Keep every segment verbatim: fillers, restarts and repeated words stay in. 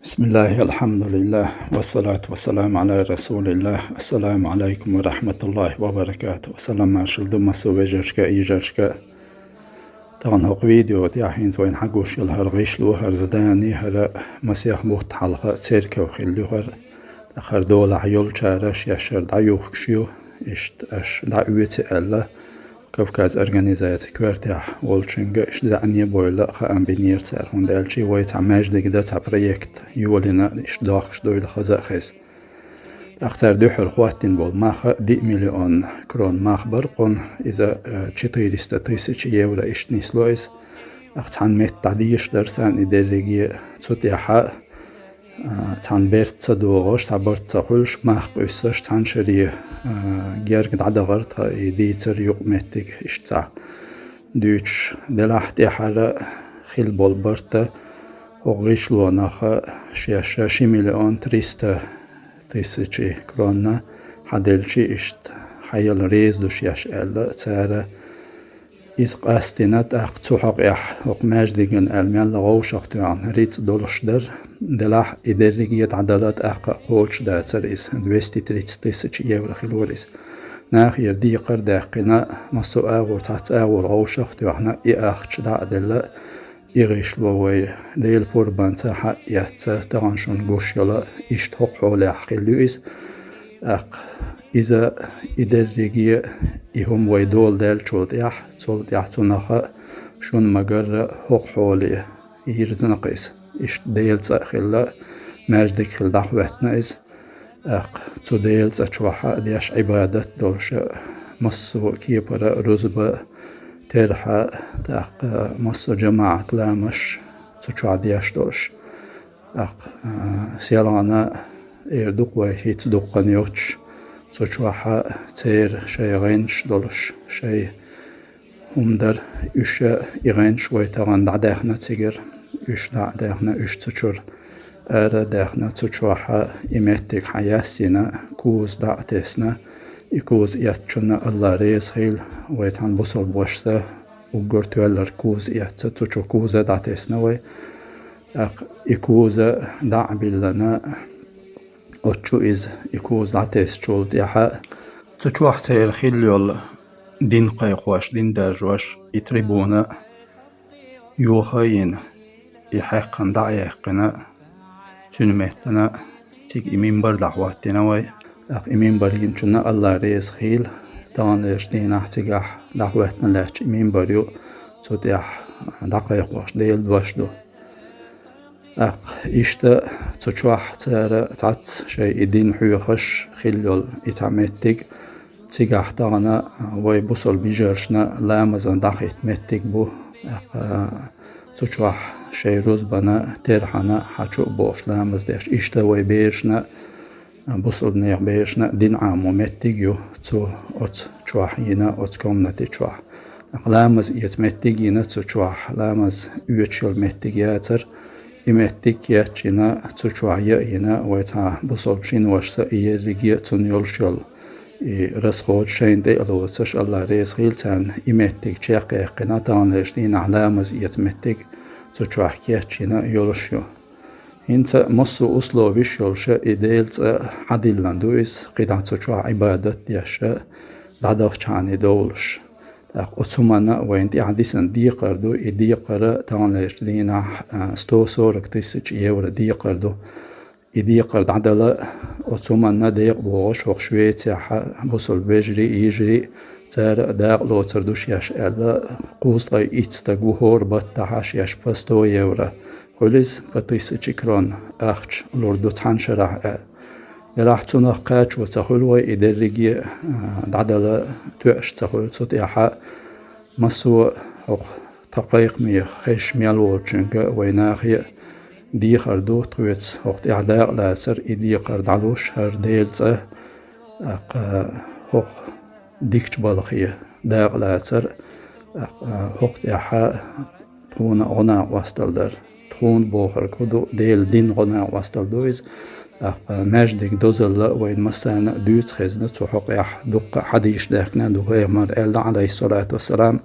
بسم الله، الحمد لله، والصلاة والسلام على رسول الله. السلام عليكم ورحمة الله وبركاته. Салам-маршалла ду массо вежаршка, йижаршка. Тахана хӀокху видео тӀехь хӀинца вайна хьагуш йолу хӀара гӀишло, хӀара здани, хӀара масех бутт хьалха церков хилла ю хӀара. ТӀаккха хӀара долахь йолчара шаьш хӀара дӀаюхкуш ю, иштта аша дӀаоьци аьлла, Кавказ организаци коьртехь волчуьнга иштта заьӀне а бевлла хаам бинера цара, хӀунда аьлча вай цхьа маьждиг дан цхьа проект йолийна, иштта дохкуш дуйла хаза а хеза. ТӀаккха цара дуьххьара хӀоттийна болу мах диъ миллион крон мах бара кхунна, иза, э, четыреста тысяч евро иштта нисло иза. ТӀаккха цхьана метта дӀадийша дара царна и дерриге а, цу тӀехь а, а, цхьана берт ца догӀуш, цхьа барт ца хуьлуш, мах къуьссуш, цхьана шаре, а, герга дӀадахара тхан и дийцар юкъаметтиг иштта цхьа дуьйцуш. Делахь тӀаьхьара хилла болу барт а хӀокху гӀишлонах а шаьш ши миллион триста тысячи кронна хьаделчи иштта хьаяла реза ду шаьш аьлла, цара иза къастийна. ТӀаккха цу хьокъехь хӀокху маьждиган аьлла мелла вовшах тоьхна рицкъ долуш дара. Делахь и дерриге а дӀадала тӀаккха а кхочуш дацара иза, двести тридцать тысяч евро хилла вара иза. Нахера декхар а даьккхина, массо а агӀор, цхьацца агӀор вовшах тоьхна, и ахча дӀа а делла, и гӀишло вай Делан пурбанца хьа а эцна, тахана шуна гуш йолу, иштта хӀокху хьолехь хилла ю иза. ТӀаккха иза, и дерриге а, и хӀума вай дола даьллачул тӀаьхьа, цул тӀаьхьа цунах а шуна ма-гарра хӀокху хьоле йирзина-кх иза. Иштта Делан цӀа а хилла, маьждиг хилла дӀахӀоьттина иза. ТӀаккха цу Делан цӀа чохь а деш Ӏибадат долуш а, массо а кепара а, рузба а, терхьа а, тӀаккха массо а жамаӀат ламазаш цу чохь деш долуш. ТӀаккха, а, селхана эр ду-кх вай, хӀинца дуккха а йоцуш, цу чохь а церан шайн гӀенташ долуш, шайн хӀума дара, уьш а, и гӀенташ вай тахана дӀадаьхна цигара, уьш дӀа а даьхна, уьш цу чуьра ара а даьхна, цу чохь а и меттиг хьаяссийна, куза дӀа а тесна, и куза эцначунна Алла реза хуьлда, вай цхьана бусалбашца уггар тоьлларг куза эцна, цу чу куза а дӀатесна вай. ТӀаккха и куза дӀа а биллина, оцу чу иза, и куза дӀатесначул тӀаьхьа, цу чохь церан хилла йолу дин кхайкхош, дин даржош, и трибуна йоха а йина, и хьекхна дӀа а яьккхина, цуьнан меттана цига и мимбар дӀахӀоттийна вай. ТӀаккха и мимбар йинчунна Алла реза хуьлда, таханлерчу дийнахь цигахь дӀахӀоьттина лаьтташ и мимбар ю, цу тӀехь дӀакхайкхош Делан дош ду. ТӀаккха иштта цу чохь цара цхьацца шайн и дин хьоьхуш хилла йолу и цхьа меттиг, цигахь тахана вай бусалба йижаршна ламазан дӀахӀитта меттиг бу. ТӀаккха цу чохь шайн рузбана, терхьана хьачу а бохуш ламаз деш. Иштта вай берашна, бусалбанех берашна дин Ӏамо меттиг ю цу оцу чохь йина, оцу комнати чохь. ТӀаккха ламаз эца меттиг йина цу чохь, ламаз оьцуш йолу меттиг яцара. И меттиг кечйина, цу чохь яа йина, вай цхьа бусалба шиношца и ерриге а цунна йолуш йолу и расходаш шайна тӀе а лоцуш, Алла реза хуьлда царна, и меттиг чекхъяьккхина, таханлерчу дийнахь ламаз эца меттиг цу чохь кечйина йолуш ю. ХӀинца массо а условиш йолуша и Делан цӀа хьадиллина ду иза, кхидӀа цу чохь Ӏибадат деш а, дӀадахчахьана и довлуш. ТӀаккха оцу хӀуманна вайна тӀаьхьа дисина декхар ду, и декхар а таханлерчу дийнахь, а, сто сорок тысяч евро декхар ду. И декхар дӀадала, оцу хӀуманна декъа бохуш, хӀокху Швецехь бусалба вежарий а, йижарий а, цара а дакъа лоцур ду шаьш аьлла, кхузткъе итт стаг ву хӀора баттахь шаьш по сто евро. Хуьлу иза по тысяче крон ахча лур ду цхьана шарахь аьлла. Делахь цунах кхачо ца хуьлу вай и дерриге а, дӀадала тоьаш ца хуьлу цу тӀехь а. Массо а хӀокху тхан кхайкхаме хезаш мел волчуьнга вай нахе а дехар ду, тхоьца хӀокху тӀехь дакъалацар, и декхар дӀалуш хӀара Делан цӀа, тӀаккха хӀокху дикачу балхе дакъалацар, тӀаккха хӀокху тӀехь а тхуна гӀо-накъосталла дар. Тхуна бохург хӀун ду, Делан дин гӀо-накъосталла ду иза. ТӀаккха маьждиг дозалла вайна массарна а дуьйцу хезна цу хьокъехь, дуккха а хьадисаш даьхкина ду, пайхамара аьлла, Ӏалайхиссалату вассалам: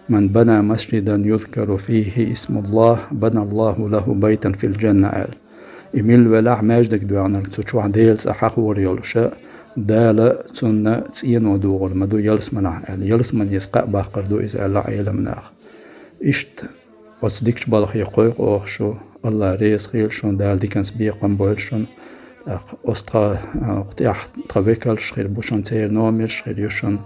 «Ман бана масжидан юзкару фийхи исмуллах, баналлаху лаху байтан фил джанна», аьлла. И мила велахь, маьждиг доьгӀнарг, цу чохь Делан цӀа хьахор йолуша, Дала цунна цӀено догӀур ма ду ялсаманахь аьлла. Ялсамане иза кхаъ баккхар ду иза аьлла Ӏеламнах. Иштта оцу дикачу балхе кхойкху оха шу. АллахӀ реза хуьлда шуна, Дала диканца бекхам бойла шуна. ТӀаккха оцу тхан, а, тӀехь тхан векалш хир бу шуна, церан номерш хир ю шуна.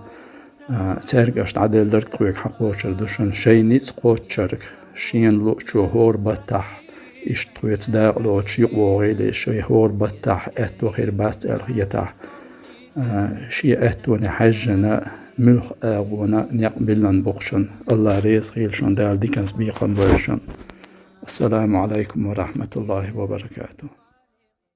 А, цаьрга аша дӀаделларг тхоьга хьакхочур ду шуна. Шайн ницкъ кхоччарг шена луучо хӀора баттахь, иштта тхоьца дакъа лоцуш юкъавогӀийла, шайн хӀора баттахь аьтто хир бац аьлла хетахь, а, шен аьттоне хьаьжжина, муьлхха агӀона некъ биллина бу-кх шуна. АллахӀ реза хуьлда шуна, Дала диканца бекхам бойла шуна. Ассаламу Ӏалайкум ва рахьматуллахӀи ва баракатухӀ.